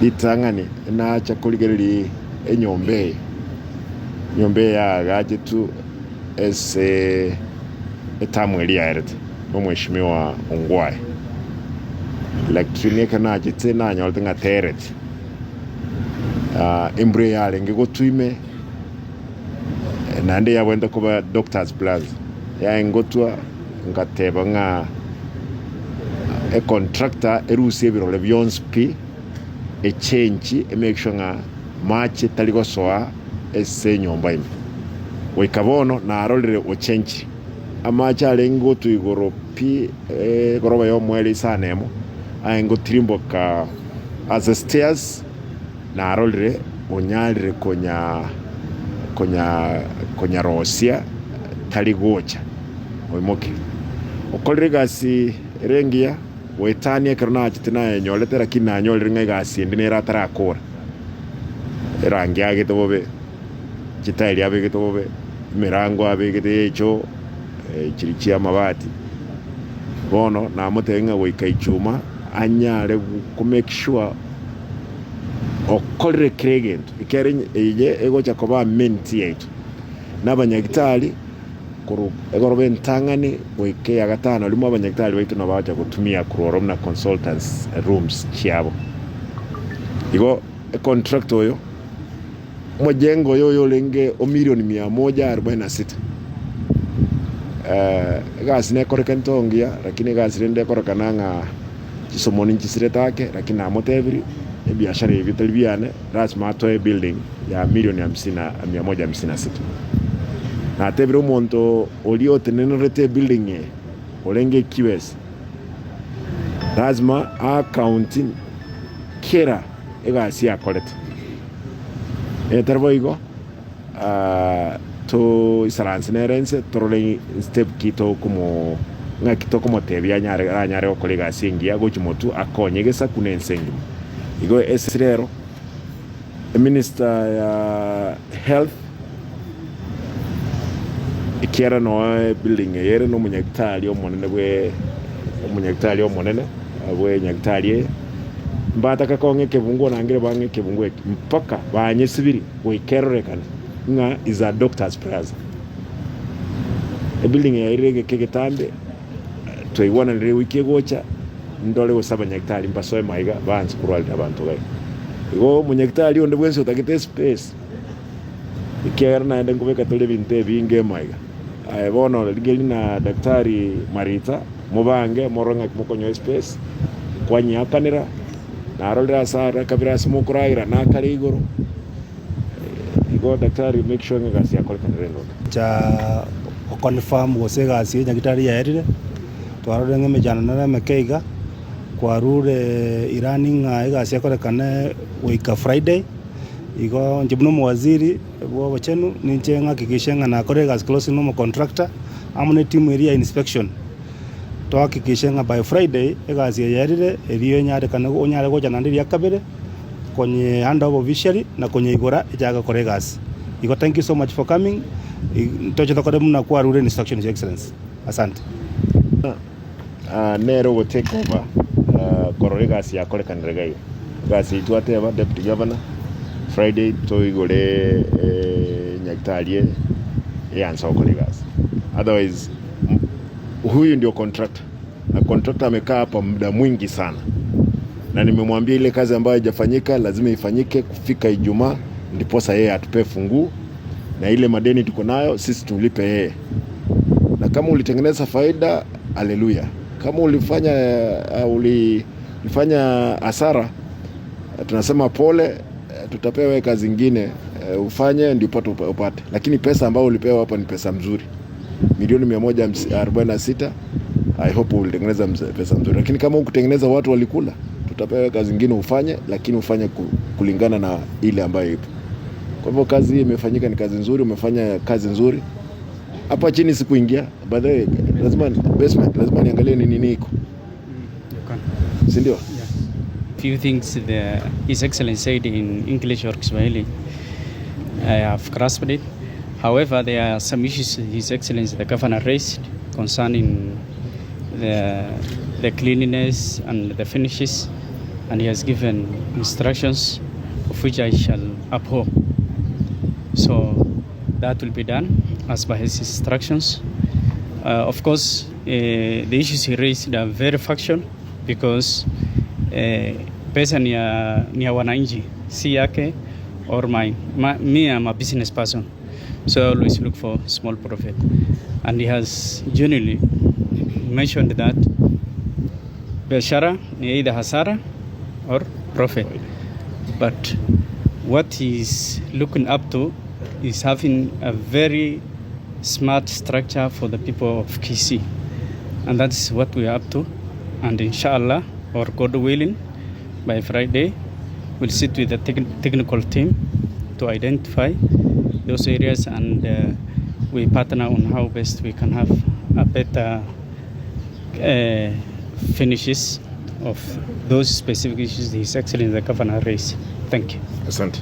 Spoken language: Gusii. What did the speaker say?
Ritang'ani nacha korigereria enyomba eye, enyomba eye yaagachetwe ase etamu eria yaerete na omweshimiwa Ongwae, lakini ekero nachete nanyorete ng'a tereti. Embura eye yarenge gotwa ime, naende yabwenerete koba Doctors Plaza, yaye ngotwa ngateba ng'a econtractor erusie ebirore bionsi pi, echange emake sure ng'a mache tari gosoa ase enyomba ime. Goika bono narorire ochenchiri, amache arenge gotwa igoro pi egoroba y'omoerio isano emo, aye ngotirimboka ase stairs, Narorire onyarire konya konya konyarosia tari gocha oimoke. Okorire egasi ere engiya goetania ekero nachete nayenyorete lakini nanyorire ng'a egasi ende nere atarakora. Erangi agete bobe, chitairi abegete bobe, emerango abegete ya echoo chiria chia amabati. Bono namotebia ng'a goika ichuma anyare ko make sure okorire kera egento, ekiagera eye egocha koba amenity yaito, na abanyagitari korwa egoroba entang'ani goika eya gatano rimo abanyagitari baito nabo bagocha gotumia korwa ororo buna consultants rooms chiabo. Igo econtractor oyo, omojengo oyo oyorenge o milioni mia moja arubaini na sita, egasi nekorekanete engiya lakini egasi rende ekorekana ng'a Chisomoni nchisirete ake, lakini namotebirie, ebiashara ebi bitari biane, lasima atoe ebuilding ya milioni hamsini na mia moja hamsini na sita. Natebirie omonto oria otenenerete ebuilding eye, orenge eQS, lasima aaccount kera egasi akorete. Etari boigo. Toisaranse nere inse, torore step ki tokomo ng'aki tokomotebia anyare aranyare gokora egasi engiya gochia motwe akonye egesaku na ense engima. Igo ase rero eminister ya health ekiagera noe ebuilding eye ere na omonyagitari omonene bwe omonyagitari omonene bwe enyagitari eye, mbataka kong'a ekebunguo nangire bang'e ekebunguo eke mpaka banyesibiri. Goika erorekane ng'a is a doctor's plaza. Ebuilding yairire egeka egetambe, twaigwananire ewiki egocha, ndore gose abanyagitari mbasoe maiga baanse korwarera abanto iga iga. Igo omonyagitari onde bwensi otagete espace, ekiagera naende nkobeka tore ebinto ebinge maiga. Aye bono rigereria na daktari Marita, mobange morore ng'aki mokonyoa espace, kwanyeakanera. Narorire ase are kabere ase mokoragera nakare igoro, igo daktari make sure ng'a egasi yakorekanire enonge. Gocha goconfirm gose egasi ya nyagetari yaerire, twarorire ng'a emechando nere emeke iga, kwarure irani ng'a egasi ekorekane goika Friday, igo inche buna omowaziri bwa obochenu ninche ng'akikishe ng'a nakorire egasi closely na omocontractor amo na etimu eria ya inspection. Tohakikishe ng'a by Friday egasi eye yaerire, erio enyarekane onyare gocha naende eria kabere konye hand over officially na konyeigora echake gokora egasi. Igo thank you so much for coming, ntoche tokore buna kwarure instructions your excellency. Asante. Nere ogo take over korora egasi yakorekanire iga iga. Egasi eyio twateba deputy governor Friday toigore nyagetari eye eanse gokora egasi otherwise Huyu ndio contractor na contractor amekaa hapa muda mwingi sana, na nimemwambia ile kazi ambayo haijafanyika lazima ifanyike kufika Ijumaa, ndiposa yeye atupe funguo na ile madeni tuko nayo sisi tulipe yeye. Na kama ulitengeneza faida, haleluya. Kama ulifanya uh, ulifanya hasara, tunasema pole, tutapewa kazi ingine ufanye ndio upate upate, lakini pesa ambayo ulipewa hapa ni pesa mzuri milioni 146. I hope ulitengeneza pesa mzuri, lakini kama hukutengeneza watu walikula, tutapewa kazi ingine ufanye, lakini ufanye kulingana na ile ambayo ipo. Kwa hivyo kazi hii imefanyika, ni kazi nzuri, umefanya kazi nzuri. Hapa chini sikuingia, by the way, lazima basement, lazima niangalie ni nini iko, si ndio? Few things the His Excellency said in English or Kiswahili, I have grasped it. However, there are some issues His Excellency the Governor raised concerning the cleanliness and the finishes. and he has given instructions of which I shall uphold. So that will be done as per his instructions. Of course, the issues he raised are very factual because pesa ni ya wananchi, si yake or mine. Me, I'm a business person, so I always look for small profit. And he has genuinely mentioned that biashara ni either hasara or profit. But what he's looking up to is having a very smart structure for the people of Kisii. And that's what we are up to. And inshallah, or God willing, by Friday, we'll sit with the technical team to identify those areas and we partner on how best we can have a better finishes of those specific issues His Excellency the Governor raised. Thank you. Asante.